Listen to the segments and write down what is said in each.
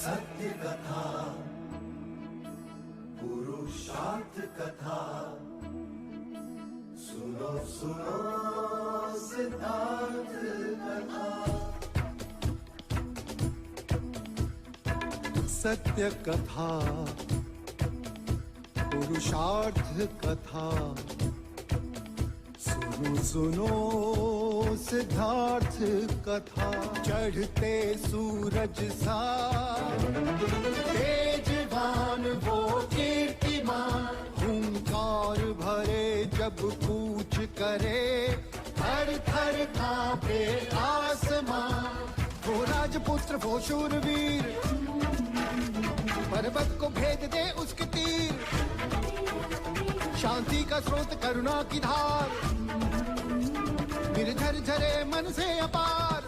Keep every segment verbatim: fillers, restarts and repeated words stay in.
सत्य कथा, पुरुषार्थ कथा। सुनो, सुनो सिद्धार्थ कथा। सत्य कथा, पुरुषार्थ कथा। सुनो, सुनो सिद्धार्थ कथा। चढ़ते सूरज सा तेजवान वो कीर्तिमान, हुंकार भरे जब कूच करे, थर थर कांपे आसमां। वो राजपुत्र, वो शूरवीर, पर्वत को भेद दे उसके तीर। शांति का स्रोत, करुणा की धार, निर्झर झरे मन से अपार।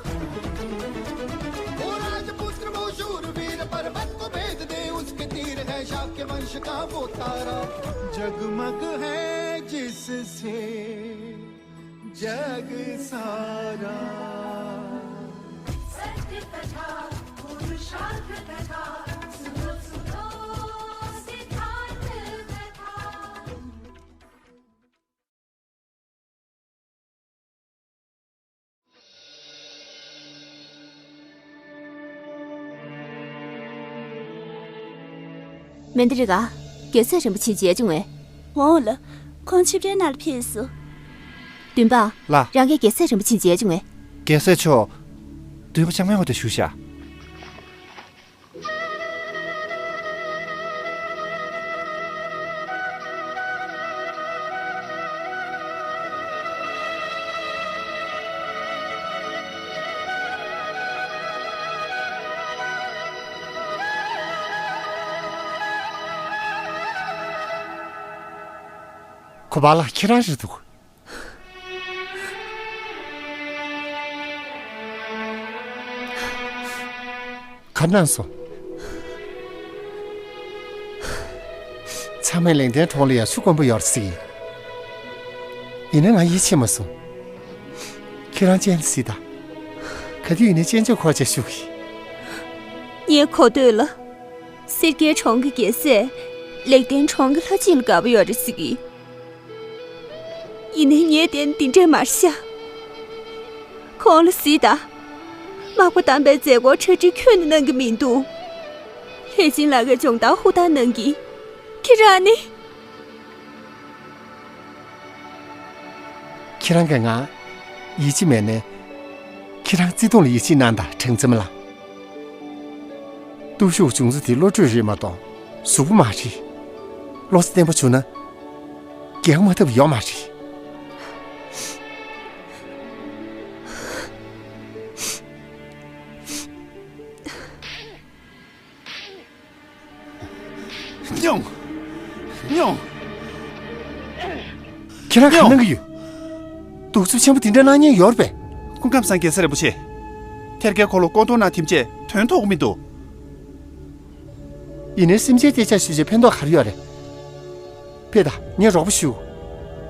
वो राजपुत्र, वो शूरवीर, पर्वत को भेद दे उसके तीर। है शाक्य वंश का वो तारा, जगमग है जिससे जग सारा। सत्य कथा, पुरुषार्थ कथा, सुनो, सुनो सिद्धार्थ कथा। མན་དི་རི་ག་རྒྱལ་སྲས་རིན་པོ་ཆེ་མཇལ་བྱུང་བས། འོང་ལ། ཁོང་ཆིབས་རའི་ནང་ལ་ཕེབས་སོ། འདུན་པ། ལགས། རང་གིས་རྒྱལ་སྲས་རིན་པོ་ཆེ་མཇལ་བྱུང་བས། རྒྱལ་སྲས་མཆོག་འདུན་པ་ཅང་མའི་འོག་ཏུ་བཞུགས་ཤག་གོ་པ་ལགས། ཁྱེད་རང་རེད་འདུག་ག་གནང་སོང་། ཚང་མས་ལེགས་ལྡན་གྲོང་ལ་ཡ་ཆུ་དཀོན་པོ་ཡོད་རེད་ཟེར་གི་ཡིན། ཡིན་ན་ང་ཡིད་ཆེས་མ་སོང་། ཁྱེད་རང་སྤྱན་ལ་གཟིགས་དང་། ག་དུས་ཡིན་ནའི་སྤྱན་ཆབ་འཁོར་བྱས་བཞུགས་གི་ཡིན། ངས་གོ་ཐོས་ལ། སེར་སྐྱའི་གྲོང་གི་རྒྱལ་སྲས། ལེགས་ལྡན་གྲོང་གི་ལྷ་སྦྱིན་ལ་དགའ་པོ་ཡོད་རེད་ཟེར་གི་ཡིན། ཡིན་ནའི་ངས་བལྟས་ན་འདི་འདྲས་མ་རེད་ཤག་ཁོང་ལ་གཟིགས་དང་། མག་པ་བསྡམས་པའི་མཛད་སྒོར་གྲ་སྒྲིག་ཁྱོན་ནས་གནང་གི་མི་འདུག་ལྷས་སྦྱིན་ལགས་ཀྱིས་སྦྱོང་བརྡར་ཧུར་ཐག་གནང་གི། ཁྱེད་རང་ནི། ཁྱེད་རང་གིས་ང་ཡིད་ཆེས་མེད་ནའི། ཁྱེད་རང་བརྩེ་དུང་ལ་ཡིད་ཆེས་གནང་དང་། དྲིན་ཆེན་ལགས། སྟོབས་ཤུགས་བྱུང་ཚུལ་དེ་བློ་གྲོས་རེད་མ་གཏོགས་གཟུགས་པོ་མ་རེད། བློ་རྩེ་བརྟན་པོ་བྱུང་ན་འགན་མ་ཐུབ་ཡོད་མ་རེད། སྙུང་། སྙུང་། ཁྱེད་རང་ག་སྙུང་། གནང་གི་ཡོད། གདུག་རྩུབ་ཆེན་པོ་དེ་འདྲ་གནང་མཁན་ཡོད་རེད་པས། སྐུ་ཁམས་བཟང་། རྒྱལ་སྲས་རིན་པོ་ཆེ། ཐེར་ཀའི་འཁོར་ལོ་བསྐོར་གཏོང་གནང་། དེ་བྱས་དོན་ཐོག་གི་མི་འདུག་ཡིན་ནའི་སེམས་ཅན་ཐལ་ཆ་ཞུས་བྱས་ཕན་ཐོགས་ག་རེ་ཡོད་རེད། ཕེབས་དང་། ངས་རོགས་པ་ཞུ།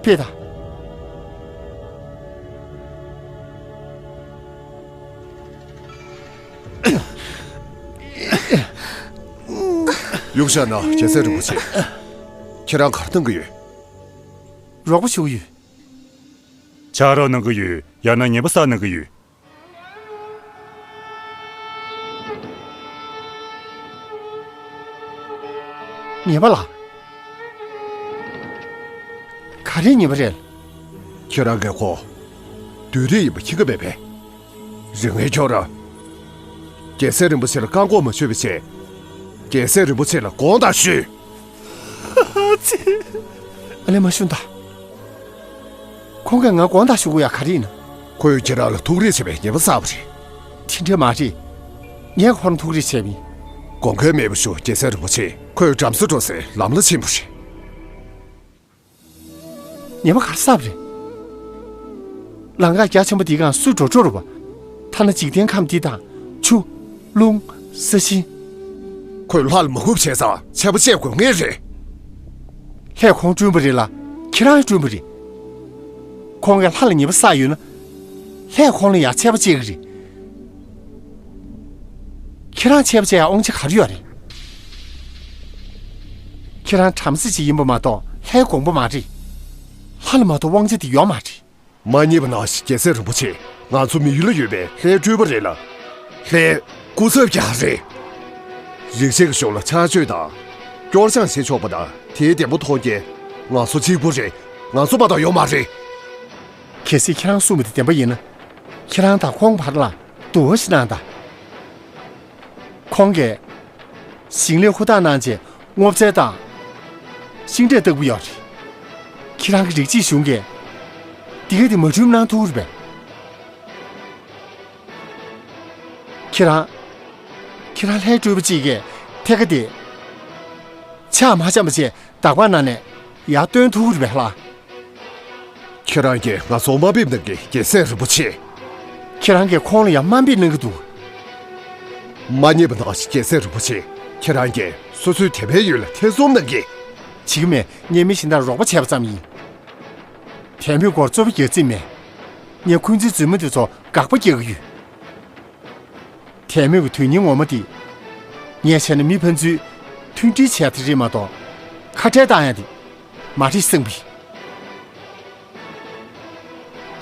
ཕེབས་དང་། ཡུག་བཞག་ན། རྒྱལ་སྲས་རིན་པོ་ཆེ། ཁྱེད་རང་ག་རེ་གཏོང་གི་ཡོད། རོགས་པ་ཞུ་གི་ཡོད། ཕྱག་རོགས་གནང་གི་ཡོད། ཡང་ན་ཉེས་པ་བསགས་གནང་གི་ཡོད། ཉེས་པ་ལ། ག་རེ་ཉེས་པ་རེད། ཁྱེད་རང་གིས་ཁོ་བདུད་འདྲེ་ཡིན་པ་མཁྱེན་གྱི་མེད་པས། རིག་ངན་ཁྱོད་རང་། རྒྱལ་སྲས་རིན་པོ་ཆེ་ལ་བཀག་འགོག་མ་བྱས་པ་བྱས། རྒྱལ་སྲས་རིན་པོ་ཆེ་ལ་དགོངས་དག་ཞུས། ཨ་ཙི། ཨ་ལས། མ་ཞུ་ད། ཁོང་གིས་ང་དགོངས་དག་ཞུ་དགོས་ཡ་ག་རེ་ཡིན་ན། ཁོས་ཁྱེད་རང་ལ་ཐུགས་རེ་ཆེ་བའི་ཉེས་པ་བསགས་པ་རེད། དེ་འདྲ་མ་རེད། ངས་ཁོ་རང་ཐུགས་རེ་ཆེ་མིན། དགོངས་འགལ་མེད་པ་ཞུ། རྒྱལ་སྲས་རིན་པོ་ཆེ། ཁོས་བྲམ་ཟེ་འགྲོ་སའི་ལམ་ལ་ཕྱིན་པ་རེད། ཉེས་པ་ག་རེ་བསགས་པ་རེད། ལམ་ཁ་རྒྱ་ཆེན་པོ་འདིའི་སྒང་སུ་འགྲོ་འགྲོ་རུ་བ། ཐ་ན་འཇིག་རྟེན་ཁམས་འདི་དང་ཆུ། རླུང་། ས་ཞིང་། ཁོས་ལྷ་ལ་མ་གུས་བྱས་ཙང་ཆད་པ་བཅད་དགོས་ངེས་རེད། ལྷས་ཁོང་བསྐྲུན་པ་རེད་ལ། ཁྱེད་རང་བསྐྲུན་པ་རེད། ཁོང་གིས་ལྷ་ལ་ཉེས་པ་བསགས་ཡོད་ན། ལྷས་ཁོང་ལ་ཡང་ཆད་པ་བཅད་ཀྱི་རེད། ཁྱེད་རང་ཆད་པ་བཅད་ཡ་དབང་ཆ་ག་རེ་ཡོད་རེད། ཁྱེད་རང་བྲམ་ཟེ་ཅིག་ཡིན་པ་མ་གཏོགས་ལྷའི་དགོངས་པ་མ་རེད། ལྷ་ལ་མ་གཏོགས་དབང་ཆ་དེ་ཡོད་མ་རེད། མ་རྙེད་པ་ནང་བཞིན་རྒྱལ་སྲས་རིན་པོ་ཆེ། ང་ཚོ་མི་ཡུལ་ལ་ཡོད་པའི་ལྷའི་སྤྲུལ་པ་རེད་ལ། ལྷའི་སྐུ་ཚབ་ཀྱང་རེད། རིག་བྱེད་ཀྱི་གཞུང་ལ་ཕྱག་མཆོད་དང་། སྐྱོར་སྦྱང་བྱེད་ཆོག་པ་དང་དེའི་བདེ་པོ་མཐོང་རྐྱེན། ང་ཚོ་གཅིག་པུ་རེད། ང་ཚོ་མ་གཏོགས་ཡོད་མ་རེད། གལ་སྲིད་ཁྱེད་རང་གསུངས་པ་དེ་བདེན་པ་ཡིན་ན། ཁྱེད་རང་དང་ཁོང་བར་ལ་འདུ་བ་ཞིག་གནང་དང་། ཁོང་གིས་ཞིང་ལས་ཧུར་ཐག་གནང་རྗེས་སྔོ་ཚལ་དང་ཤིང་འབྲས་བཏབ་ཀྱི་ཡོད་རེད། ཁྱེད་རང་གི་རིགས་གཅིག་གཞུང་གིས་འདི་ག་དེ་མ་བསྒྲུབས་གནང་ཐུབ་ཀྱི་རེད་པས། ཁྱེད་རང་། ཁྱེད་རང་ལྷའི་སྤྲུལ་པ་གཅིག་གིས་ཐད་ཀ་དེ་ཕྱག་མ་བཅམ་པ་བྱས་བདག་པ་གནང་ནས་ཡར་བཏོན་ཐུབ་ཀྱི་རེད་པས་ལགས། ཁྱེད་རང་གིས་ང་ཚོར་དམའ་འབེབས་གནང་གི། རྒྱལ་སྲས་རིན་པོ་ཆེ། ཁྱེད་རང་གིས་ཁོང་ལ་ཡང་དམའ་འབེབས་གནང་གི་འདུག་མ་རྙེད་པ་ནང་བཞིན་རྒྱལ་སྲས་རིན་པོ་ཆེ། ཁྱེད་རང་གིས་སོ་སོའི་དད་པའི་ཡུལ་ལ་ཐེ་ཚོམ་གནང་གི། བྱེད་ཀྱི་མེད། ངས་མི་གཞན་དག་རོགས་པ་བྱས་པ་ཙམ་ཡིན། དད་མོས་སྐོར་རྩོད་པ་རྒྱག་རྩིས་མེད། ངས་འཁོན་འཛིན་རྫུན་མ་འདི་ཚོ་དགག་པ་རྒྱག་གི་ཡོད། དད་མོས་ཀྱི་དོན་སྙིང་ངོ་མ་དེ། ངས་བྱས་ན་མི་ཕན་ཚུན་མཐུན་སྒྲིལ་བྱས་ཏེ་རེད་མ་གཏོགས། ཁ་བྲལ་བཏང་ཡ་དེ་མ་རེད་བསམ་གི།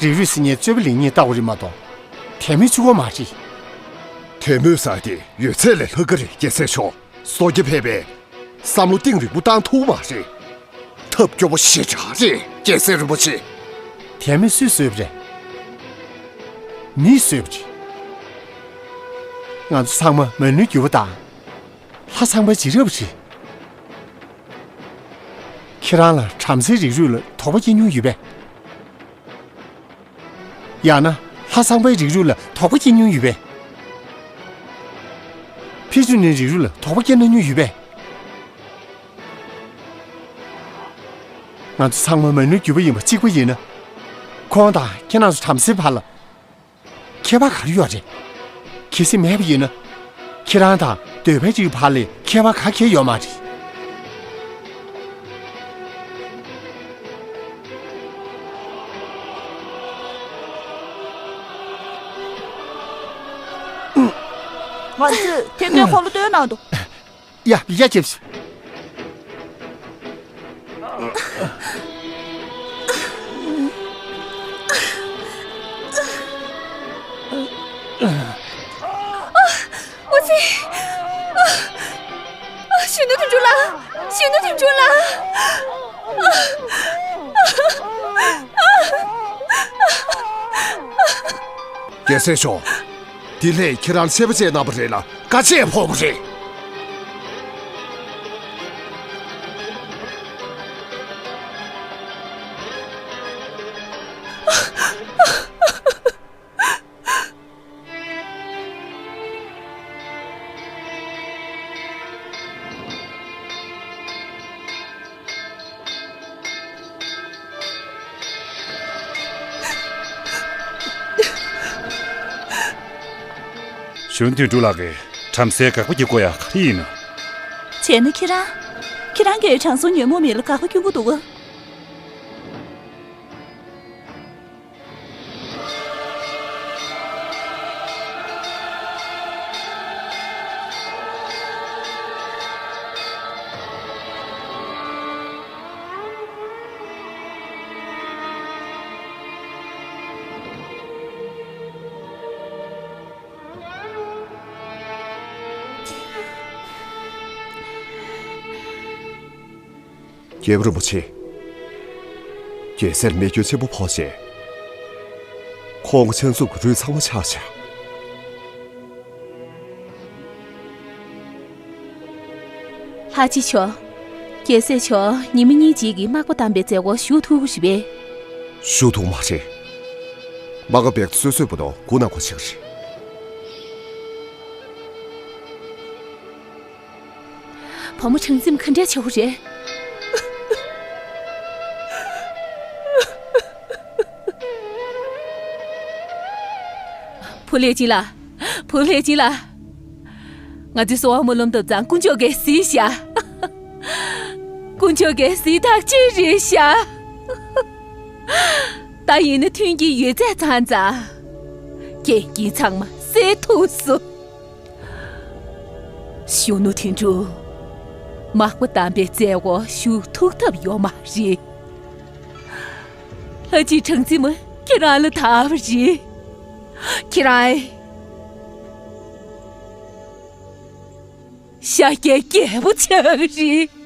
རིགས་རུས་ཟེར་མཁན་རྩོད་པ་ལེན་མཁན་ལྟ་བུ་རེད་མ་གཏོགས། དད་མོས་བྱེད་དགོས་མ་རེད། དད་མོས་ཟེར་དེ་ཡོད་ཚད་ལས་ལྷག་གི་རེད། རྒྱལ་སྲས་མཆོག་སོ་སྐྱེ་ཕལ་པས་བསམ་བློ་གཏིང་རིང་པོ་བཏང་ཐུབ་མ་རེད། ཐབས་སྐྱོ་པོ་ཞེ་དྲག་རེད། རྒྱལ་སྲས་རིན་པོ་ཆེ། དད་མོས་སུས་བཟོས་པ་རེད། མིས་བཟོས་པ་རེད། ང་ཚོ་ཚང་མ་མ་ཎི་བརྒྱུད་པ་དང་། ལྷ་ཚངས་པའི་རྗེས་རབས་རེད། ཁྱེད་རང་ལ་བྲམ་ཟེའི་རིགས་རུས་ལ་དོགས་པ་སྐྱེ་མྱོང་ཡོད་པས། ཡང་ན་ལྷ་ཚངས་པའི་རིགས་རུས་ལ་དོགས་པ་སྐྱེ་མྱོང་ཡོད་པས། ཕི་ཅུ་ནིའི་རིགས་རུས་ལ་དོགས་པ་སྐྱེ་གནང་མྱོང་ཡོད་པས། ང་ཚོ་ཚང་མ་མ་ཎི་བརྒྱུད་པ་ཡིན་པ་གཅིག་པ་ཡིན་ན། ཁོང་དང་ཁྱེད་རང་ཚོ་བྲམ་ཟེའི་བར་ལ་ཁྱད་པར་ག་རེ་ཡོད་རེད། གལ་སྲིད་མེད་པ་ཡིན་ན། ཁྱེད་རང་དང་གདོལ་པའི་རིགས་བར་ལ་ཁྱད་པར་ག་གེ་ཡོད་མ་རེད། ང་ཚོས་ཐེམ་ཐེམ་ཁོ་ལ་སྟོན་གནང་དང་། ཡ། ཡ། ཅེབ། ཨ་ཙི། གཞོན་ནུ་དོན་གྲུབ་ལགས། གཞོན་ནུ་དོན་གྲུབ་ལགས། རྒྱལ་སྲས་མཆོག་འདི་ལྷས་ཁྱེད་རང་ཆད་པ་བཅད་གནང་བ་རེད་ལ། དཀའ་སྤྱད་ཕོག་པ་རེད། གཞོན་དོན་གྲུབ་ལགས་ཀྱིས་བྲམ་ཟེར་དགག་པ་བགྱི་དགོས་ཡ་ག་རེ་ཡིན་ནམ། བྱས་ན་ཁྱེད་རང་། ཁྱེད་རང་གིས་དྲང་སྲོང་ཉོན་མོངས་མེད་ལ་དགག་པ་སྐྱོན་གྱི་འདུག་ག། རྒྱལ་པོ་རིན་པོ་ཆེ། རྒྱལ་སྲས་ལ་རྨས་སྐྱོན་ཆེན་པོ་ཕོག་རྗེས། ཁོང་གི་ཕྱག་མཛུབ་ཀྱི་རུས་ཚང་མ་ཆག་ཆག། ལྷ་རྗེ་མཆོག་རྒྱལ་སྲས་མཆོག་ཉི་མ་གཉིས་རྗེས་ཀྱི་མག་པ་བསྡམས་པའི་མཛད་སྒོ་ཞུགས་ཐུབ་ཀྱི་རེད་པས། ཞུགས་ཐུབ་མ་རེད། མག་པ་རྦད་དེ་སོ་སོའི་བུ་དོ་སྒུག་གནང་དགོས་ཆགས་རེད། བུ་མོ་གྲངས་འཛིན་ག་འདྲའི་ཆེ་བོ་རེད། བུ་ལྷས་སྦྱིན་ལགས། བུ་ལྷས་སྦྱིན་ལགས། ང་ཚོའི་སོ་པ་སྨོན་ལམ་བཏབ་ཙང་དཀོན་མཆོག་གིས་གཟིགས་ཤག་དཀོན་མཆོག་གིས་གཟིགས་ཐག་ཆོད་རེད་ཤག་ད་ཡིན་ན་མཐུན་རྐྱེན་ཡོད་ཚད་ཚང་ཙང་། རྐྱེན་རྐྱེན་ཚང་མ་སེལ་ཐུབ་སོང་། གཞོན་ནུ་དོན་གྲུབ། མག་པ་དམ་པའི་མཛད་སྒོ་ཞུ་ཐུབ་ཐབས་ཡོད་མ་རེད། ལྷ་རྗེ་གྲངས་འཛིན་མ་ཁྱེད་རང་ལ་ཐར་བ་རེད། ཁྱེད་རང་ཤཱཀྱའི་རྒྱལ་པོ་ཆགས་རེད།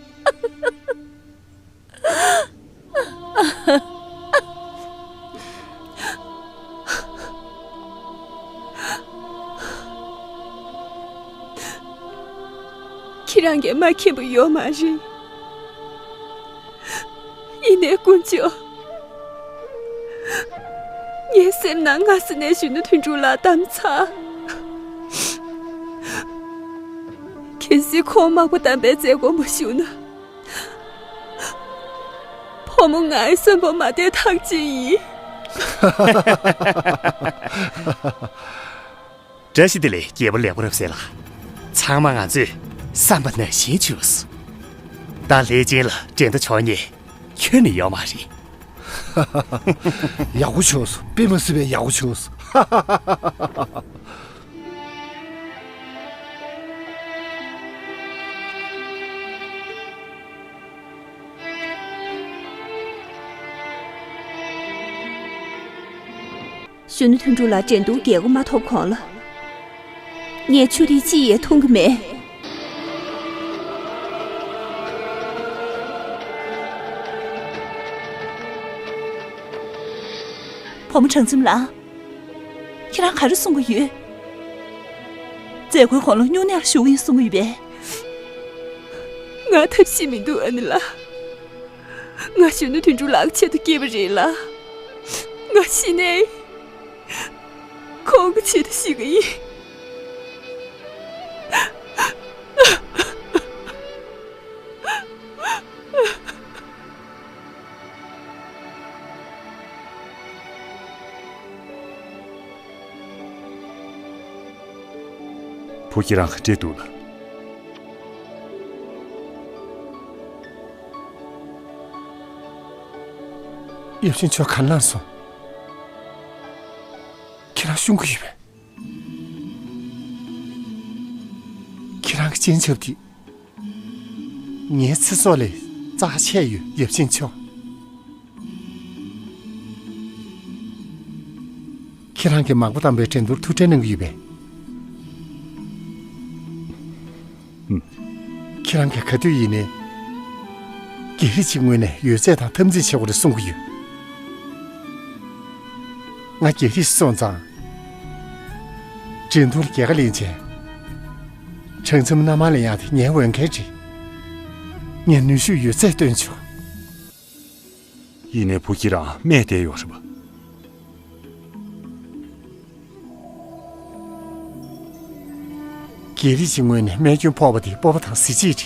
ཁྱེད་རང་གིས་མ་མཁྱེན་པ་ཡོད་མ་རེད། ཡིན་ནའི་དཀོན་མཆོག་ངའི་སེམས་ནང་སྔ་ས་ནས་གཞོན་ནུ་དོན་གྲུབ་ལགས་བདམས་ཚར། གལ་སྲིད་ཁོང་མག་པ་དམ་པའི་མཛད་སྒོ་མ་ཞུགས་ན། བུ་མོ་ང་ཡི་གསོན་པོ་མ་བསྡད་ཐག་ཆོད་ཡིན། བཀྲ་ཤིས་བདེ་ལེགས་རྒྱལ་པོ་ལེགས་པ་རབ་གསལ་ལགས། ཚང་མ་ང་ཚོས་བསམ་པ་ནང་བཞིན་བྱུང་སོང་། ད་ལྷས་སྦྱིན་ལ་འགྲན་ཟླ་ཆོག་མཁན་ཁྱོན་ནས་ཡོད་མ་རེད། ཡག་པོ་བྱུང་སོང་། དཔེ་མ་སྲིད་པའི་ཡག་པོ་བྱུང་སོང་། གཞོན་ནུ་དོན་གྲུབ་ལགས་འགྲན་བསྡུར་རྒྱལ་སྒོ་མ་ཐོབ་གོང་ལ། ངས་ཆུ་ཐིགས་གཅིག་ཡང་འཐུང་གི་མེད། བུ་མོ་གྲངས་འཛིན་ལགས། ཁྱེད་རང་ག་རེ་གསུང་གི་ཡོད། མཛད་སྒོའི་གོང་ལ་སྨྱུང་གནས་ལ་ཞུགས་ཡིན་གསུང་གི་ཡོད་པས། ང་ཐབས་ཤེས་མི་འདུག་ཨ་ནེ་ལགས། ང་གཞོན་ནུ་དོན་གྲུབ་ལགས་ཀྱི་ཆེད་དུ་སྐྱེས་པ་རེད་ལ། ང་ཤི་ནའི་ཁོང་གི་ཆེད་དུ་ཤི་གི་ཡིན། བུ་ཁྱེད་རང་ག་འདྲས་འདུག་ལགས། ཡབ་ཆེན་མཆོག་ག་ལ་སོང་། ཁྱེད་རང་ཤི་གི་ཡོད་པས། ཁྱེད་རང་གི་སྤྱན་ཆབ་དེ། ངའི་ཚེ་སྲོག་ལས་རྩ་ཆེ་ཡོད། ཡབ་ཆེན་མཆོག་ཁྱེད་རང་གིས་མག་པ་དམ་པའི་འགྲན་བསྡུར་ཐུགས་ཁྲལ་གནང་གི་ཡོད་པས། ཨུམ། ཁྱེད་རང་གིས་ག་དུས་ཡིན་ནའི། རྒྱལ་རིགས་ཀྱི་ངོས་ནས་ཡོད་ཚད་དང་འཐབ་འཛིང་བྱེད་དགོས་རེད་གསུང་གི་ཡོད། ང་རྒྱལ་རིགས་སོང་ཙང་། འགྲན་བསྡུར་རྒྱལ་ཁ་ལེན་བྱས། གྲངས་འཛིན་མ་མནའ་མ་ལེན་ཡག་དེ་ངའི་འོས་འགན་རེད། ངས་ནུས་ཤུགས་ཡོད་ཚད་བཏོན་ཆོག་ཡིན་ནའི་བུ་ཁྱེད་རང་རྨས་བསྡད་ཡོད་རེད་པ། རྒྱལ་རིགས་ཀྱི་ངོས་ནས་རྨས་སྐྱོན་ཕོག་པ་དེ་སྤོབས་པ་དང་གཟི་བརྗིད་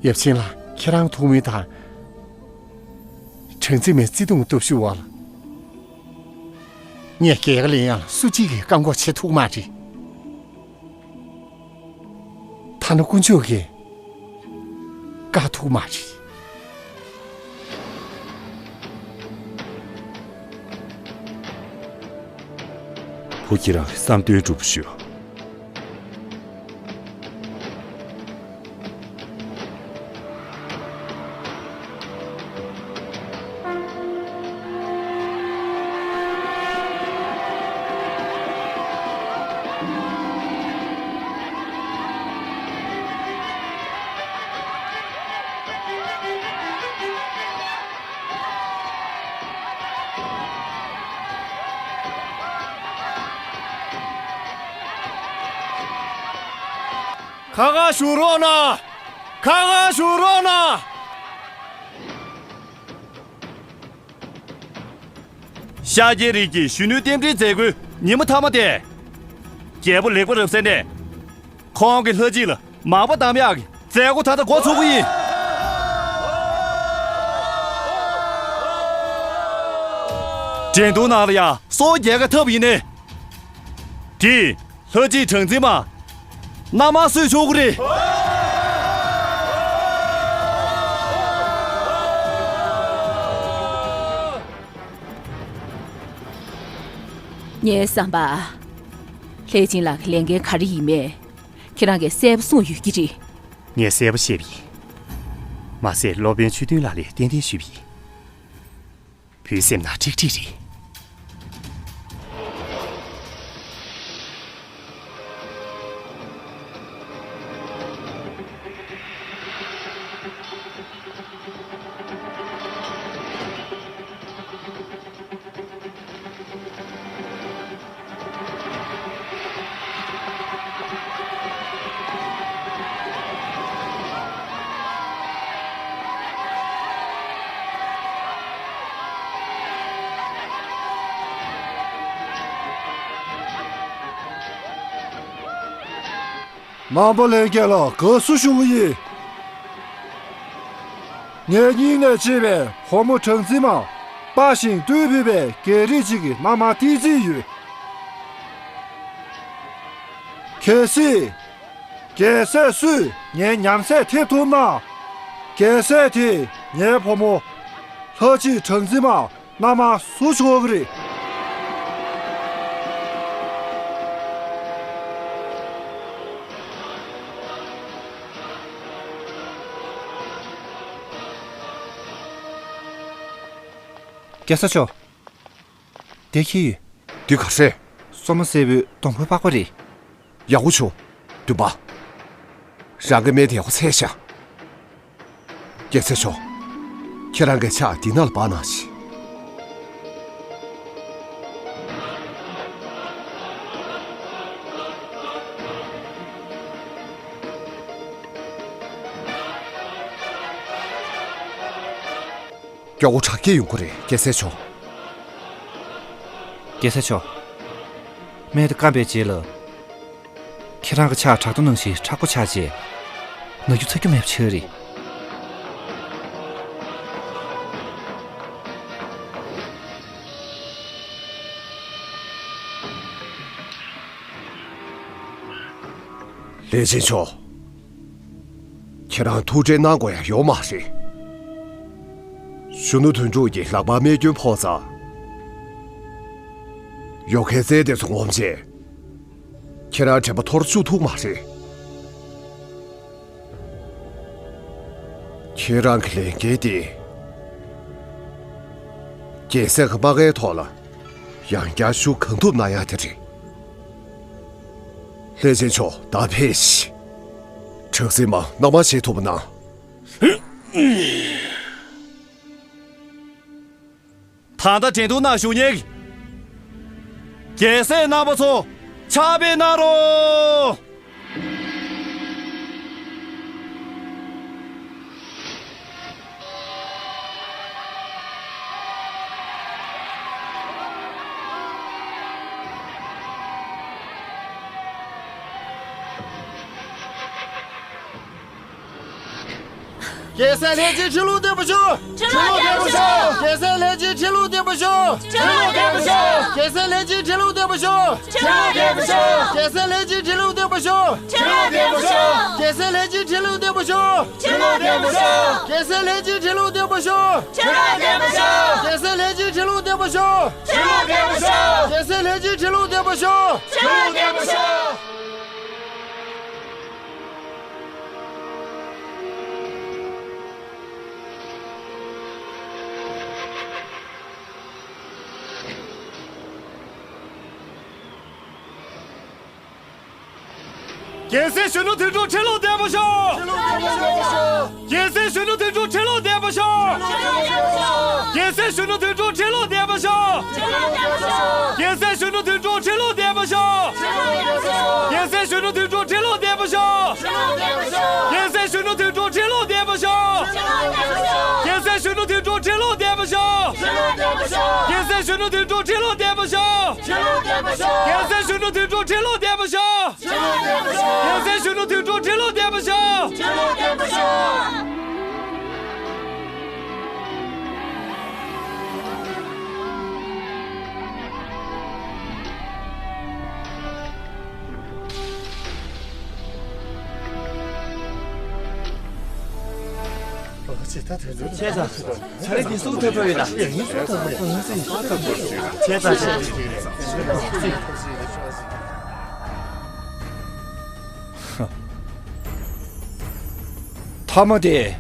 རེད། ཡབ་ཆེན་ལགས། ཁྱེད་རང་ཐུགས་སྨོན་དང་། གྲངས་འཛིན་མའི་བརྩེ་དུང་སྟོབས་ཤུགས་འོག་ལ། ངས་རྒྱལ་ཁ་ལེན་ཡག་ལ་སུ་གཅིག་གིས་བཀག་འགོག་བྱེད་ཐུབ་མ་རེད། ཐ་ན་དཀོན་མཆོག་གིས་བཀག་ཐུབ་མ་རེད། བུ་ཁྱེད་རང་གི་བསམ་དོན་འགྲུབ་ཞུ། ཁ་ཁ་བཞུགས་རོགས་གནང་། ཁ་ཁ་བཞུགས་རོགས་གནང་། ཤཱཀྱའི་རིགས་ཀྱི་གཞོན་ནུའི་རྟེན་འབྲེལ་མཛད་སྒོའི་ཉིན་མོ་མཐའ་མ་སྟེ། རྒྱལ་པོ་ལེགས་པ་རབ་གསལ་ནས། ཁོང་གི་ལྷ་རྗེ་ལ་མག་པ་བསྡམ་ཡག་གི་མཛད་སྒོ་ད་ལྟ་འགོ་ཚུགས་ཀྱི་ཡིན། འགྲན་བསྡུར་ནང་ལ་ཡང་སྲོག་རྒྱལ་ཁ་འཐབ་ཡིན་ནའི། དེས་ལྷ་རྗེ་གྲངས་འཛིན་མ་མནའ་མ་གསོད་ཆོག་གི་རེད། ངའི་བསམ་པ། ལྷས་བྱིན་ལགས་ཀྱི་ལས་འགན་ག་རེ་ཡིན་མེད། ཁྱེད་རང་གིས་གསལ་པོ་གསུངས་ཡོད་ཀྱི་རེད། ངས་གསལ་པོ་བཤད་པ་ཡིན། མ་ཟད་སློབ་དཔོན་ཆོས་སྟོན་ལགས་ལ་ཏན་ཏན་ཞུས་པ་ཡིན། བུའི་སེམས་ནང་ཁྲིག་ཁྲིག་རེད། རྣམ་པ་ལྷན་རྒྱས་ལ་དགའ་བསུ་ཞུ་གི་ཡིན། ངའི་སྙིང་ནས་གཅེས་པའི་བུ་མོ་གྲངས་འཛིན་མ། དཔའ་ཞིང་རྟུལ་ཕོད་པའི་རྒྱལ་རིགས་ཅིག་གི་མནའ་མ་བསྟེན་རྩིས་ཡོད། གལ་སྲིད། རྒྱལ་སྲས་སུས་ངའི་ཉམས་སད་ཐེབས་ཐུབ་ན། རྒྱལ་སྲས་དེས་ངའི་བུ་མོ། ལྷ་གཅིག་གྲངས་འཛིན་མ། མནའ་མ་བཟོ་ཆོག་གི་རེད། རྒྱལ་སྲས་མཆོག་དེ་ཁྱེར་ཡོད། འདི་ག་རེད། སོ་མ་སེར་པོའི་སྡོང་པོའི་པགས་པ་རེད། ཡག་པོ་བྱུང་། འདུན་པ། རང་གི་སྨན་དེ་ཡག་པོ་འཚོལ་ཤོག་རྒྱལ་སྲས་མཆོག་ཁྱེད་རང་གི་ཕྱག་འདི་ནང་ལ་སྦ་གནང་ཞིག་མགྱོགས་པོ་དྲག་སྐྱེད་ཡོང་གི་རེད། རྒྱལ་སྲས་མཆོག་རྒྱལ་སྲས་མཆོག་སྨན་དེ་བསྐམས་པའི་རྗེས་ལ། ཁྱེད་རང་གི་ཕྱག་བྲག་རྡོ་ནང་བཞིན་མཁྲེགས་པོ་ཆགས་རྗེས། ན་རྒྱུ་ཚ་རྒྱུ་མེད་པ་ཆགས་རེད། ལྷས་བྱིན་མཆོག་ཁྱེད་རང་ཐུགས་ཁྲལ་གནང་དགོས་ཡ་ཡོད་མ་རེད། གཞོན་ནུ་དོན་གྲུབ་ཀྱི་ལག་པར་རྨས་སྐྱོན་ཕོག་ཙང་། ཡོ་གའི་རྩལ་དེ་ཚོ་ངོམ་བྱས། ཁྱེད་རང་དྲན་པ་འཐོར་བཅུག་ཐུབ་མ་རེད། ཁྱེད་རང་གི་ལས་འགན་དེ། རྒྱལ་སྲས་ཀྱི་དམག་སྒར་ཐོག་ལ་ཡང་བསྐྱར་ཤུགས་གང་ཐུབ་གནང་ཡ་དེ་རེད། ལྷས་བྱིན་མཆོག་ད་ཕེབས་ཤིག་གྲངས་འཛིན་མ་མནའ་མ་བྱེད་ཐུབ་པ་གནང་། ད་ལྟ་འགྲན་བསྡུར་ནང་ཞུགས་མཁན་གྱི་རྒྱལ་སྲས་རྣམ་པ་ཚོ་ཕྱག་དཔེ་གནང་རོགས། རྒྱལ་སྲས་ལྷས་བྱིན་ཁྲི་ལོ་བརྟན་པར་ཤོག་ཁྲི་ལོ་བརྟན་པར་ཤོག་རྒྱལ་སྲས་ལྷས་བྱིན་ཁྲི་ལོ་བརྟན་པར་ཤོག་ཁྲི་ལོ་བརྟན་པར་ཤོག་རྒྱལ་སྲས་ལྷས་བྱིན་ཁྲི་ལོ་བརྟན་པར་ཤོག་ཁྲི་ལོ་བརྟན་པར་ཤོག་རྒྱལ་སྲས་ལྷས་བྱིན་ཁྲི་ལོ་བརྟན་པར་ཤོག་ཁྲི་ལོ་བརྟན་པར་ཤོག་རྒྱལ་སྲས་ལྷས་བྱིན་ཁྲི་ལོ་བརྟན་པར་ཤོག་ཁྲི་ལོ་བརྟན་པར་ཤོག་རྒྱལ་སྲས་ལྷས་བྱིན་ཁྲི་ལོ་བརྟན་པར་ཤོག་ཁྲི་ལོ་བརྟན་པར་ཤོག་རྒྱལ་སྲས་ལྷས་བྱིན་ཁྲི་ལོ་བརྟན་པར་ཤོག་ཁྲི་ལོ་བརྟན་པར་ཤོག་རྒྱལ་སྲས་ལྷས་བྱིན་ཁྲི་ལོ་བརྟན་པར་ཤོག་ཁྲི་ལོ་བརྟན་པར་ཤོག་རྒྱལ་སྲས་གཞོན་ནུ་དོན་གྲུབ་ཁྲི་ལོ་བརྟན་པར་ཤོག་རྒྱལ་སྲས་གཞོན་ནུ་དོན་གྲུབ་ཁྲི་ལོ་བརྟན་པར་ཤོག་རྒྱལ་སྲས་གཞོན་ནུ་དོན་གྲུབ་ཁྲི་ལོ་བརྟན་པར་ཤོག་རྒྱལ་སྲས་གཞོན་ནུ་དོན་གྲུབ་ཁྲི་ལོ་བརྟན་པར་ཤོག་རྒྱལ་སྲས་གཞོན་ནུ་དོན་གྲུབ་ཁྲི་ལོ་བརྟན་པར་ཤོག་རྒྱལ་སྲས་གཞོན་ནུ་དོན་གྲུབ་ཁྲི་ལོ་བརྟན་པར་ཤོག་རྒྱལ་སྲས་གཞོན་ནུ་དོན་གྲུབ་ཁྲི་ལོ་བརྟན་པར་ཤོག་རྒྱལ་སྲས་གཞོན་ནུ་དོན་གྲུབ་ཁྲི་ལོ་བརྟན་པར་ཤོག་རྒྱལ་སྲས་གཞོན་ནུ་དོན་གྲུབ་ཁྲི་ལོ་བརྟན་པར་ཤོག་རྒྱལ་སྲས་གཞོན་ནུ་དོན་གྲུབ་ཁྲི་ལོ་བརྟན་པར་ཤོག་ཆེ་ས། ཚ་རེ་འདི་སུ་ཐོབ་ཐོབ་ཡོད་ན། ཆེ་ས་ཆེ། མཐའ་མ་དེ།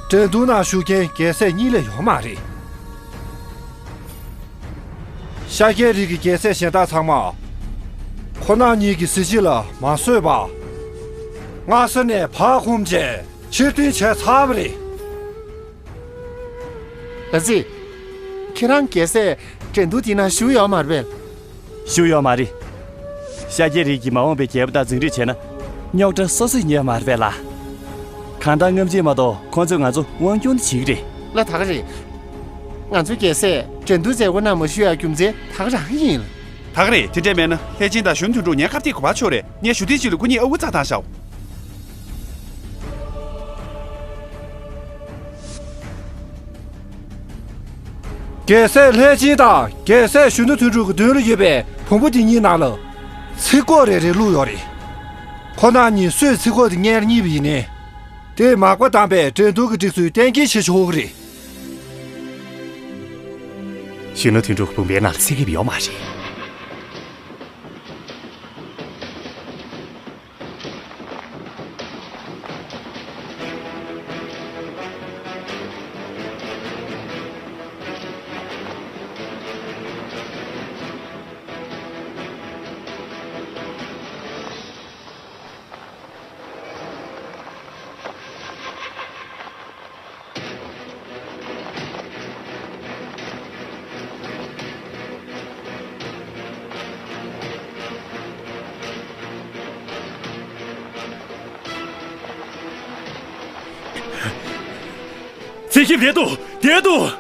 འགྲན་བསྡུར་ནང་ཞུགས་མཁན་རྒྱལ་སྲས་གཉིས་ལས་ཡོད་མ་རེད། ཤཱཀྱའི་རིགས་ཀྱི་རྒྱལ་སྲས་གཞན་དག་ཚང་མ། ཁོ་རང་གཉིས་ཀྱི་གཟི་བརྗིད་ལ་མ་བཟོད་པ། སྔ་ས་ནས་བག་འཁུམས་བྱས་ཕྱིར་འཐེན་བྱས་ཚར་བ་རེད། ཨ་ཙི། ཁྱེད་རང་རྒྱལ་སྲས་འགྲན་བསྡུར་འདི་ན་ཞུགས་ཡོད་མ་རེད་པས། ཞུགས་ཡོད་མ་རེད། ཤཱཀྱའི་རིགས་ཀྱི་མ་འོངས་པའི་རྒྱལ་པོ་དང་འཛིང་རེས་བྱས་ན། རྙོག་དྲ་སོ་སོས་ཉོས་མ་རེད་པས་ལ། གང་ལྟར་སྔ་ཕྱི་མ་གཏོགས་ཁོང་ཚོས་ང་ཚོ་དབང་སྒྱུར་བྱེད་ཀྱི་རེད། ལ་ད་ག་རེད། ང་ཚོའི་རྒྱལ་སྲས་འགྲན་བསྡུར་མཛད་སྒོ་ནང་མ་ཞུགས་ཡག་རྒྱུ་མཚན་ད་ག་རང་ཡིན། ད་ག་རེད། དེ་འདྲས་མེད་ན་ལྷས་སྦྱིན་དང་གཞོན་ནུ་དོན་གྲུབ་ཉེན་ཁ་ཐེབས་དགོས་པ་ཆོག་རེད། ངས་ཞུ་དུས་གཅིག་ལ་ཁོ་གཉིས་ཨ་ཁུ་ཚ་བཏང་ཤག་རྒྱལ་སྲས་ལྷས་སྦྱིན་དང་རྒྱལ་སྲས་གཞོན་ནུ་དོན་གྲུབ་ཀྱི་མདུན་ལ་ཡོད་པའི་བོང་བུ་དེ་གཉིས་ནང་ལ་ཚིག་གོ་རེ་རེ་བླུགས་ཡོད་རེད། ཁོ་རང་གཉིས་སུས་ཚིག་གོ་དེ་སྔོན་ལ་རྙེད་པ་ཡིན་ནའི། དེས་མག་པ་བསྡམས་པའི་འགྲན་བསྡུར་གྱི་སྒྲིག་སྲོལ་གཏན་འཁེལ་བྱེད་ཆོག་གི་རེད། གཞོན་ནུ་དོན་གྲུབ་བུམ་པའི་ནང་ལ་ཚིག་རྒྱབ་ཡོད་མ་རེད། རྩིས་ཞིབ་བསྡད་འདུག་བསྡད་འདུག་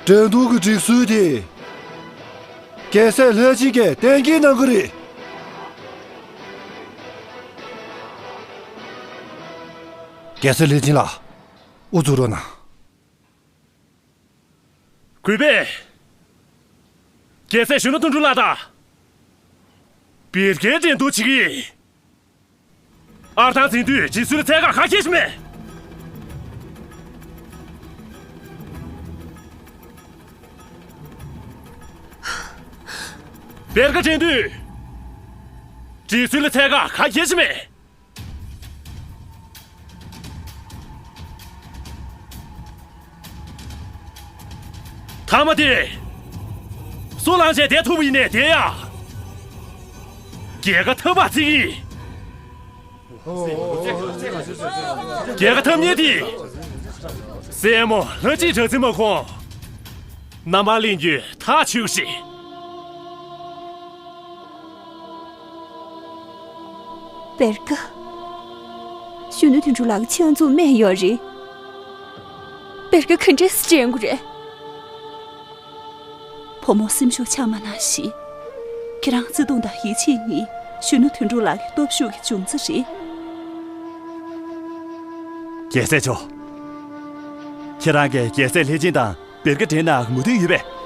འགྲན་བསྡུར་གྱི་སྒྲིག་སྲོལ་དེ། རྒྱལ་སྲས་ལྷས་སྦྱིན་གྱིས་གཏན་འཁེལ་གནང་གི་རེད། རྒྱལ་སྲས་ལྷས་སྦྱིན་ལགས། ཨུ་ཚུགས་རོགས་གནང་། གུས་པས། རྒྱལ་སྲས་གཞོན་ནུ་དོན་གྲུབ་ལགས་དང་། བེར་ཀའི་འགྲན་བསྡུར་བྱེད་ཀྱི་ཡིན། ཨར་ཐང་འཛིང་དུས་རྗེས་སུ་ལ་འཚོལ་ག་ག་ཁྱེར་ཞིག་མེད། བེར་ཀ་འགྲན་དུས། རྗེས་སུ་ལ་འཚོལ་ག་ག་ཁྱེར་ཞིག་མེད། ཐ་མ་དེ། སུ་ལངས་བྱས་བསྡད་ཐུབ་པ་ཡིན་ནའི་བསྡད་ཡ། རྒྱལ་ཁ་ཐོབ་པ་ཅིག་ཡིན། རྒྱལ་ཁ་ཐོབ་མཁན་དེ། སྲས་མོ་ལྷ་གཅིག་གྲགས་འཛིན་མ་ཁོང་། རྣམ་པར་ལེན་རྒྱུ་ཐག་ཆོད་ཀྱི་རེད། བེར་ཀ་གཞོན་ནུ་དོན་གྲུབ་ལགས་ཀྱི་ཕྱག་མཛུབ་རྨས་ཡོད་རེད། བེར་ཀ་ག་འདྲས་སེ་དྲན་དགོས་རེད། བུ་མོ་སེམས་ཤུགས་ཆག་མ་གནང་ཞིག་ཁྱེད་རང་བརྩེ་དུང་དང་ཡིད་ཆེས་ནི་གཞོན་ནུ་དོན་གྲུབ་ལགས་ཀྱི་སྟོབས་ཤུགས་ཀྱི་འབྱུང་རྩ་རེད། རྒྱལ་སྲས་མཆོག་ཁྱེད་རང་གིས་རྒྱལ་སྲས་ལྷས་སྦྱིན་དང་བེར་ཀ་འགྲན་ན་མོས་མཐུན་ཡོད་པས།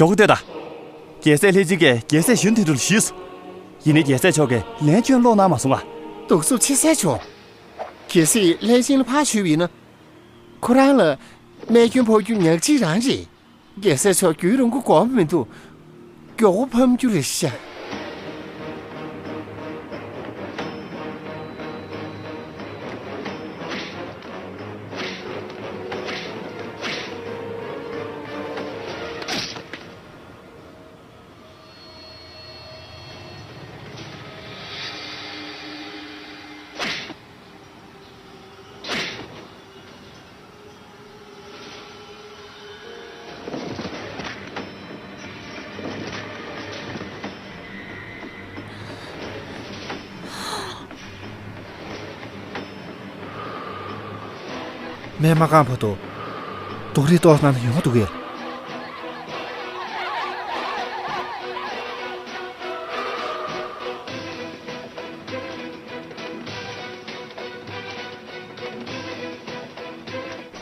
མགྱོགས་པོ་ལྟོས་དང་། རྒྱལ་སྲས་ལྷས་བྱིན་གྱིས་རྒྱལ་སྲས་གཞོན་དོན་གྲུབ་ལ་ཞུས་སོ། ཡིན་ནའི་རྒྱལ་སྲས་མཆོག་གིས་ལན་ཁྱོན་སློག་གནང་མ་སོང་ང་། གདུག་རྩུབ་ཆེ་ས་ཆོག་རྒྱལ་སྲས་ལྷས་བྱིན་ལ་ཕར་ཞུས་པ་ཡིན་ན། ཁོ་རང་ལ་རྨས་སྐྱོན་ཕོག་རྒྱུ་ཉག་གཅིག་རང་རེད། རྒྱལ་སྲས་མཆོག་རྒྱུན་རིང་པོ་འགོར་མི་འདུག་མགྱོགས་པོ་ཕམ་རྒྱུ་རེད་ཤག་སྨན་མ་བཀང་བར་དུ་རྡོག་རིལ་གཏོར་གནང་ན་ཡོང་འདུག་གས།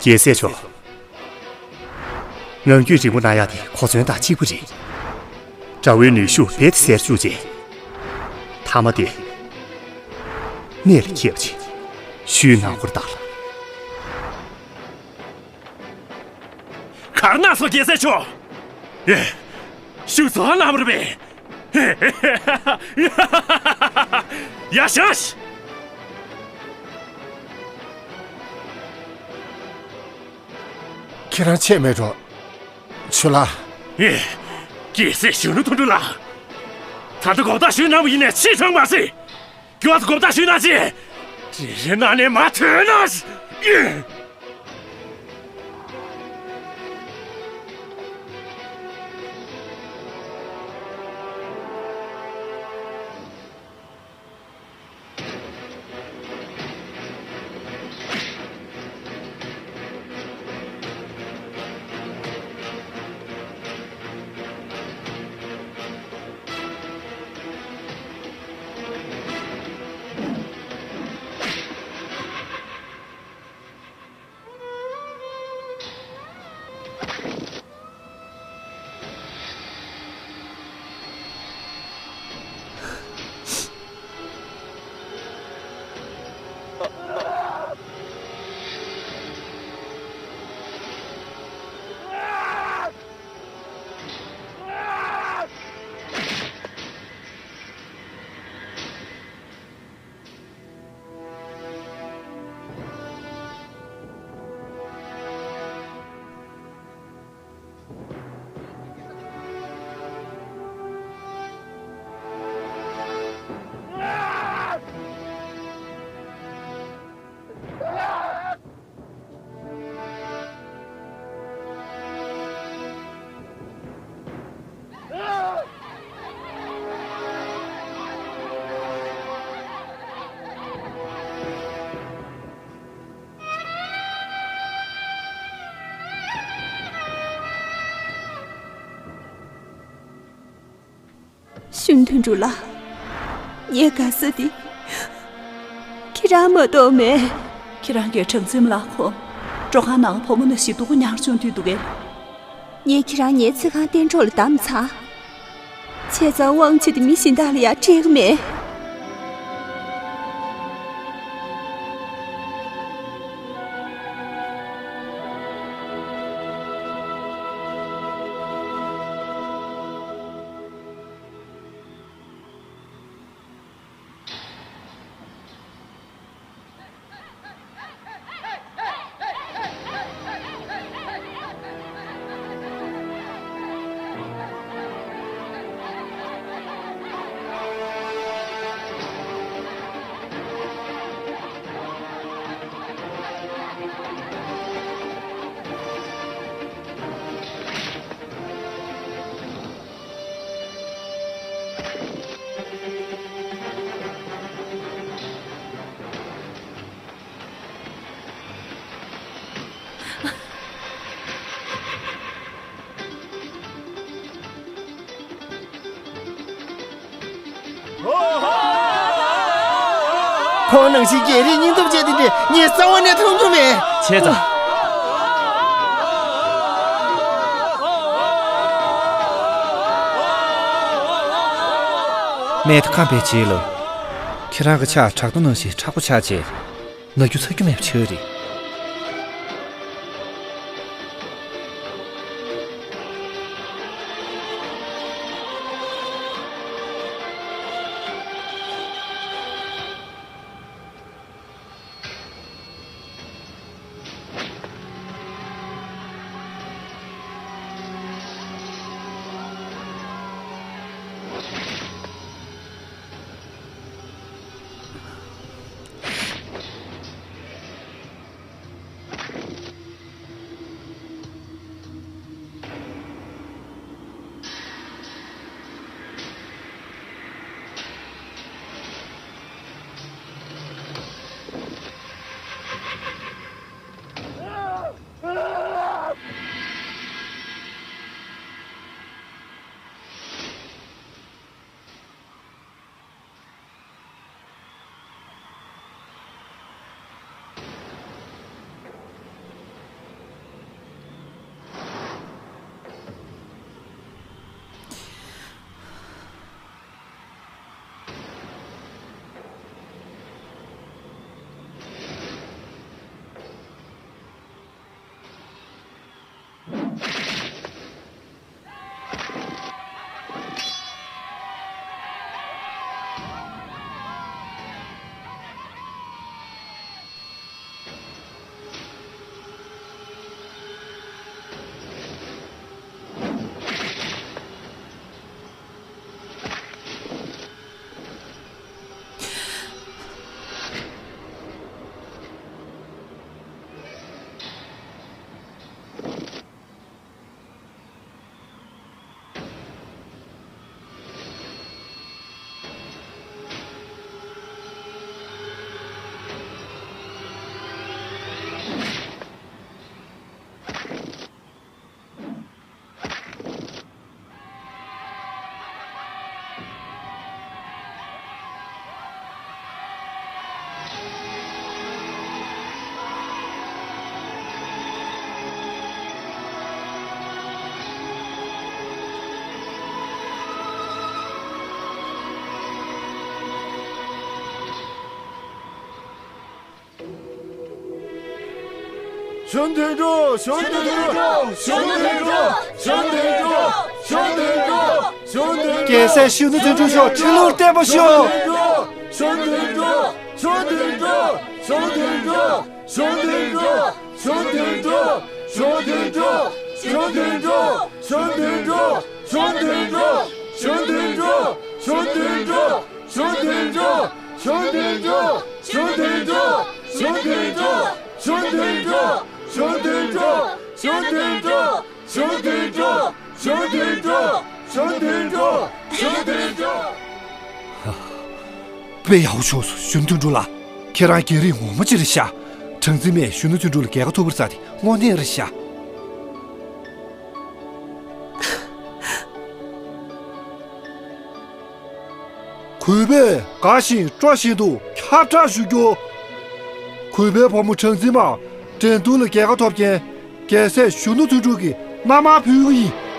རྒྱལ་སྲས་མཆོག་ངང་རྒྱུད་རིང་པོ་གནང་ཡག་དེ་གོ་མཚོན་དང་གཅིག་པ་རེད། དགྲ་བོའི་ནུས་ཤུགས་རྦད་དེ་གསལ་བཅུག་རྗེས། མཐའ་མ་དེ་གནད་ལ་འཁེལ་བ་ཅིག་ཞུས་གནང་དགོས་རེད་ད། གར་ན་སོ་རྒྱལ་སྲས་མཆོག་ཨེ། ཤུགས་རྫོགས་གནང་བ་རེད་པས། ཡ་ཤ་ཤ། ཁྱེད་རང་ཆད་མེད་འགྲོ། ཆུ་ལ། ཨེ། རྒྱལ་སྲས་གཞོན་ནུ་དོན་གྲུབ་ལགས། ད་ལྟ་གོ་བརྡ་ཞུས་གནང་བ་ཡིན་ནའི་ཕྱིར་ཐོན་མ་སྲིད། མགྱོགས་སུ་གོ་བརྡ་ཞུས་གནང་ཞིག་རེ་རེ་གནང་ནས་མར་ཐོན་གནང་ཞིག་ཨེ། གཞོན་དོན་གྲུབ་ལགས། ངའི་དགའ་ས་དེ་ཁྱེད་རང་མ་གཏོགས་མེད། ཁྱེད་རང་གི་གྲངས་འཛིན་མ་ལགས་ཁོ་སྤྲོ་ཁང་ནང་བུ་མོ་ནང་བཞིན་སྡུག་པོ་མྱངས་བྱུང་དུས་འདུག་གས། ངས་ཁྱེད་རང་ངའི་ཚིག་རྐང་སྟེང་འགྲོ་ལ་བདམས་ཚར། བྱས་ཙང་དབང་ཆེ་དེ་མི་གཞན་དག་ལ་ཡང་སྤྲད་གི་མེད། ཁོང་ནང་བཞིན་རྒྱལ་རིགས་སྙིང་སྟོབས་ཅན་དེ་འདྲ་ངས་རྩ་བ་ནས་མཐོང་རྒྱུ་མེད། བྱས་ཙང་། རྨས་ཁམས་པའི་རྗེས་ལ། ཁྱེད་རང་གི་ཕྱག་བྲག་རྡོ་ནང་བཞིན་མཁྲེགས་པོ་ཆགས་བྱས། ན་རྒྱུ་ཚ་རྒྱུ་མེད་པ་ཆགས་རེད། གཞོན་དོན་གྲུབ། གཞོན་དོན་གྲུབ། གཞོན་དོན་གྲུབ། གཞོན་དོན་གྲུབ། གཞོན་དོན་གྲུབ། གཞོན་དོན་གྲུབ། རྒྱལ་སྲས་གཞོན་ནུ་དོན་གྲུབ་མཆོག་ཁྲི་ལོར་བརྟན་པར་ཤོག། གཞོན་དོན་གྲུབ། གཞོན་དོན་གྲུབ། གཞོན་དོན་གྲུབ། གཞོན་དོན་གྲུབ། གཞོན་དོན་གྲུབ། གཞོན་དོན་གྲུབ། གཞོན་དོན་གྲུབ། གཞོན་དོན་གྲུབ། གཞོན་དོན་གྲུབ། གཞོན་དོན་གྲུབ། གཞོན་དོན་གྲུབ། གཞོན་དོན་གྲུབ། གཞོན་དོན་གྲུབ། གཞོན་དོན་གྲུབ། གཞོན་དོན་གྲུབ། གཞོན་དོན་གྲུབ། གཞོན་དོན་གྲུབ། དཔེ་ཡག་པོ་བྱུང་སོང་གཞོན་དོན་གྲུབ་ལགས། ཁྱེད་རང་རྒྱལ་རིགས་ངོ་མ་ཅིག་རེད་ཤག། གྲངས་འཛིན་མས་གཞོན་ནུ་དོན་གྲུབ་ལ་རྒྱལ་ཁ་ཐོབ་པར་བྱས་ཏེ་དངོས་གནས་རེད་ཤག། གུས་པས་དགའ་བཞིན་སྤྲོ་བཞིན་དུ་ཁྱབ་བསྒྲགས་ཞུ་རྒྱུ། གུས་པའི་བུ་མོ་གྲངས་འཛིན་མ་འགྲན་བསྡུར་ལ་རྒྱལ་ཁ་ཐོབ་མཁན་རྒྱལ་སྲས་གཞོན་ནུ་དོན་གྲུབ་ཀྱི་མནའ་མར་ཕུལ་གྱི་ཡིན།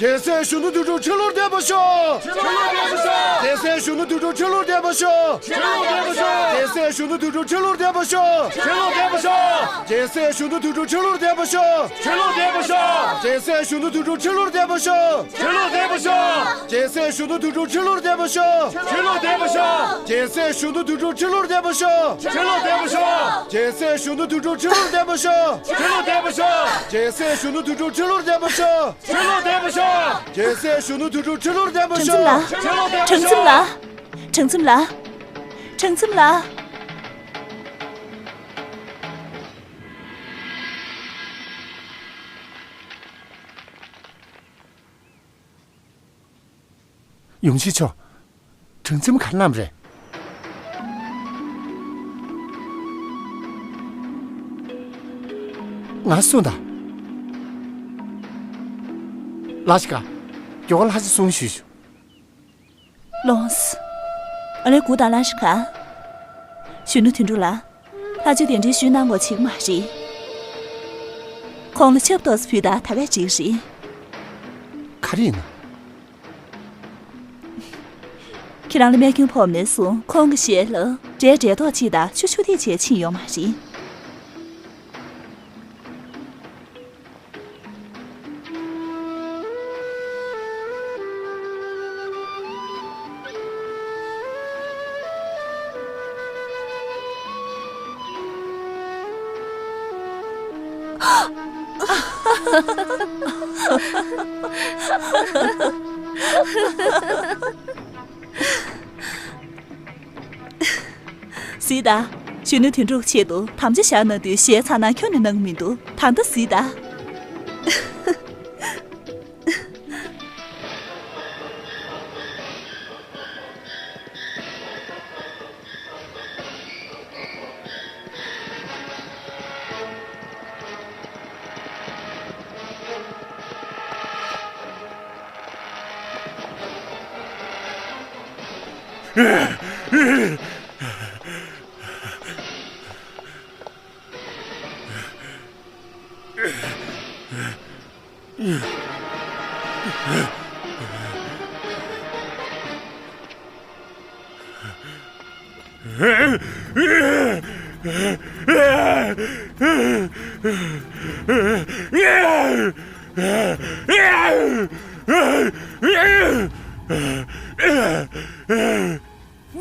རྒྱལ་སྲས་གཞོན་ནུ་དོན་གྲུབ་ཁྲི་ལོར་བརྟན་པར་ཤོག། ཁྲི་ལོར་བརྟན་པར་ཤོག། རྒྱལ་སྲས་གཞོན་ནུ་དོན་གྲུབ་ཁྲི་ལོར་བརྟན་པར་ཤོག། ཁྲི་ལོར་བརྟན་པར་ཤོག། རྒྱལ་སྲས་གཞོན་ནུ་དོན་གྲུབ་ཁྲི་ལོར་བརྟན་པར་ཤོག། ཁྲི་ལོར་བརྟན་པར་ཤོག། རྒྱལ་སྲས་གཞོན་ནུ་དོན་གྲུབ་ཁྲི་ལོར་བརྟན་པར་ཤོག། ཁྲི་ལོར་བརྟན་པར་ཤོག། རྒྱལ་སྲས་གཞོན་ནུ་དོན་གྲུབ་ཁྲི་ལོར་བརྟན་པར་ཤོག། ཁྲི་ལོར་བརྟན་པར་ཤོག། རྒྱལ་སྲས་གཞོན་ནུ་དོན་གྲུབ་ཁྲི་ལོར་བརྟན་པར་ཤོག། ཁྲི་ལོར་བརྟན་པར་ཤོག། རྒྱལ་སྲས་གཞོན་ནུ་དོན་གྲུབ་ཁྲི་ལོར་བརྟན་པར་ཤོག། ཁྲི་ལོར་བརྟན་པར་ཤོག། རྒྱལ་སྲས་གཞོན་ནུ་དོན་གྲུབ་ཁྲི་ལོར་བརྟན་པར་ཤོག། ཁྲི་ལོར་བརྟན་པར་ཤོག། རྒྱལ་སྲས་གཞོན་ནུ་དོན་གྲུབ་ཁྲི་ལོར་བརྟན་པར་ཤོག། ཁྲི་ལོར་བརྟན་པར་ཤོག། རྒྱལ་སྲས་གཞོན་ནུ་དོན་གྲུབ་ཁྲི་ལོར་བརྟན་པར་ཤོག། ཁྲི་ལོར་བརྟན་པར་ཤོག། གྲངས་འཛིན་ལགས། གྲངས་འཛིན་ལགས། གྲངས་འཛིན་ལགས། ཡུང་ཤི་མཆོག། གྲངས་འཛིན་མ་ག་རེ་གནང་བ་རེད། ང་གསུངས་དང་། ལ་ཤི་ཀ། མགྱོགས་ལ་ཤི་གསུང་ཞུས་ཞུ། ལོངས། ཨ་ལེ་གུ་དང་ལ་ཤི་ཀ། གཞོན་ནུ་དོན་གྲུབ་ལགས། ལྷ་ཆོས་གདན་འདྲེན་ཞུས་གནང་དགོས་བྱེད་ཀྱི་མ་རེད། ཁོང་ལ་ཆབ་ཏོག་ཙམ་ཕུལ་དང་ད་གས་འགྲིག་རེད། ག་རེ་ཡིན་ན། ཁྱེད་རང་ལ་རྨས་སྐྱོན་ཕོག་ནས་བཟུང་ཁོང་གི་ཞལ་ལ་འབྲས་འབྲས་ཏོག་ཅིག་དང་ཆུ་ཆུ་ཐིགས་ཅིག་ཕྱིན་ཡོད་མ་རེད། གཟིགས་དང་། གཞོན་ནུ་དོན་གྲུབ་ཆེད་དུ་དམ་བཅའ་བཞག་གནང་དུས་ཞལ་ཚར་གནང་ཁྱོན་ནས་གནང་གི་མི་འདུག་ད་ལྟ་གཟིགས་དང་།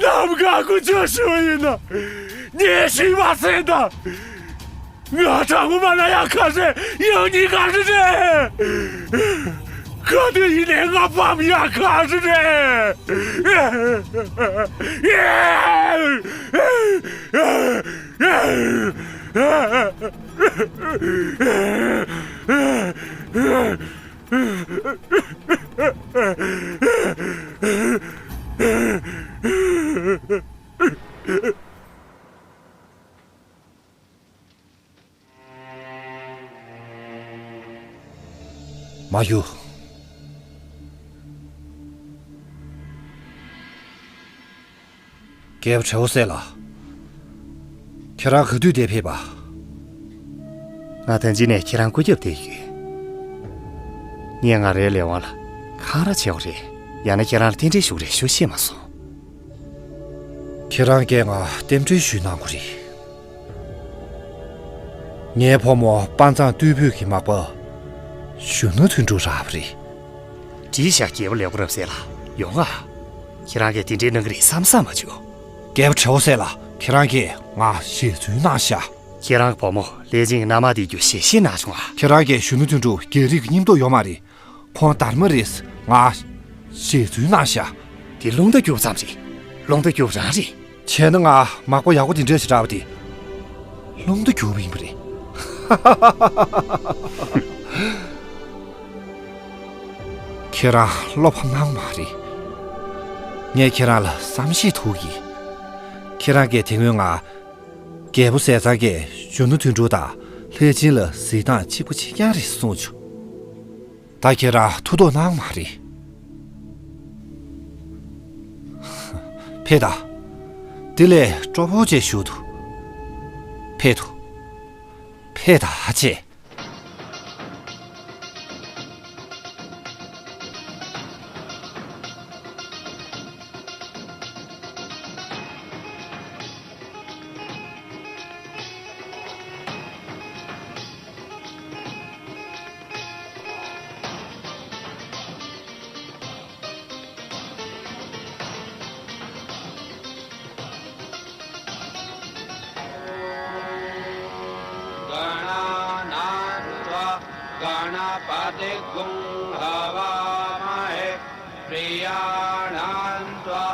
ནམ་མཁའ་ཀུ་ཅོ་ཞུ་ཡིན་ན། ཉེ་ཞིག་མ་ཟེར་ད། ང་དྲང་མོ་མ་ན་ཡག་ག་རེད། ཡང་ཉིན་ག་རེ་རེད། ག་དུས་ཡིན་ནའི་ང་ཕམ་ཡག་ག་རེ་རེད། མ་གཞུ། རྒྱལ་པོ་དྲེའུ་སེ་ལགས། ཁྱེད་རང་ག་དུས་འདིར་ཕེབས་པ། ང་ད་གིན་ནས་ཁྱེད་རང་སྐུ་རྒྱབ་བསྡད་ཡོད། ངས་ང་རའི་ལས་དབང་ལ་འཁང་ར་བྱས་པ་རེད། ཡང་ན་ཁྱེད་རང་ལ་རྟེན་འབྲེལ་ཞུ་གི་རེད་ཞུ་ཤེས་མ་སོང་། ཁྱེད་རང་གིས་ང་རྟེན་འབྲེལ་ཞུས་གནང་དགོས་རེད། ངའི་ཕོ་མོ་དཔའ་མཛངས་རྟུལ་ཕོད་ཀྱི་མག་པ་གཞོན་ནུ་དོན་གྲུབ་རག་པ་རེད། འགྲིག་ཤག་རྒྱལ་པོ་ལེགས་པ་རབ་གསལ་ལགས། ཡོང་ང་། ཁྱེད་རང་གིས་དེ་འདྲའི་གནང་གི་རེད་བསམ་བསམ་མ་བྱུང་། རྒྱལ་པོ་དྲེའུ་སེ་ལགས། ཁྱེད་རང་གིས་ང་ཞལ་རྫུན་གནང་ཤག་ཁྱེད་རང་གི་བུ་མོ་ལས་ཅན་གྱི་མནའ་མ་དེ་རྒྱུ་ཞལ་བཞེས་གནང་བྱུང་ང་། ཁྱེད་རང་གིས་གཞོན་ནུ་དོན་གྲུབ་རྒྱལ་རིགས་ཀྱི་སྙིང་སྟོབས་ཡོད་མ་རེད། ཁོང་སྡར་མ་རེད། ང་ཞལ་རྫུན་གནང་ཤག་དེ་རླུང་རྟ་རྒྱུག་ཙམ་རེད། རླུང་རྟ་རྒྱུག་རང་རེད། བྱས་ན་ང་མག་པ་ཡག་པོ་དེ་འདྲ་ཞིག་རག་པ་དེ་རླུང་རྟ་རྒྱུག་པ་ཡིན་པ་རེད། ཁྱེད་རང་བློ་ཕམ་གནང་མ་རེད། ངས་ཁྱེད་རང་ལ་བསམ་ཤེས་ཐུག་གི། ཁྱེད་རང་གིས་དེ་སྔོན་ང་རྒྱལ་པོ་ཟས་གཙང་གིས་གཞོན་ནུ་དོན་གྲུབ་དང་ལྷས་སྦྱིན་ལ་གཟིགས་སྟངས་གཅིག་པ་གཅིག་རྐྱང་རེད་གསུངས་བྱུང་། ད་ཁྱེད་རང་ཐུགས་དོགས་གནང་མ་རེད། ཕེབས་དང་། དེ་ལས་སྤྲོ་པོ་བྱས་བཞུགས་དང་། ཕེབས་དང་། ཕེབས་དང་ཅེས། गणानां त्वा गणपतिं गुं हवामहे। प्रियाणां त्वा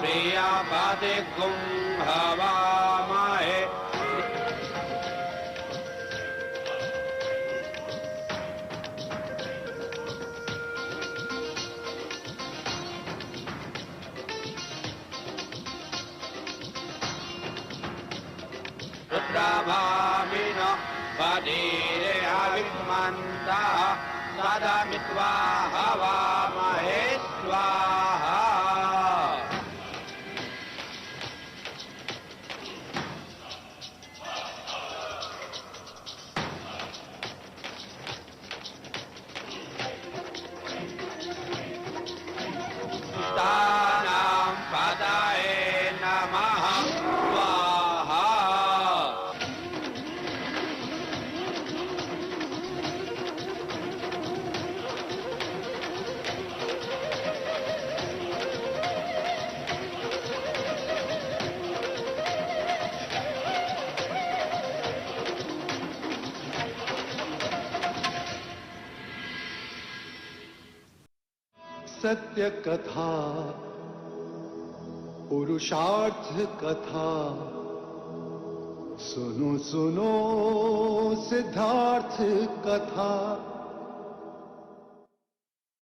प्रियपतिं गुं हवामहे। उत्तमाभिनव पदीरे हविष्मन्तः सदमित्वा हवामहे स्वाहा। स्थानं पतये नमः स्वाहा। सत्य कथा, पुरुषार्थ कथा, सुनो सुनो सिद्धार्थ कथा।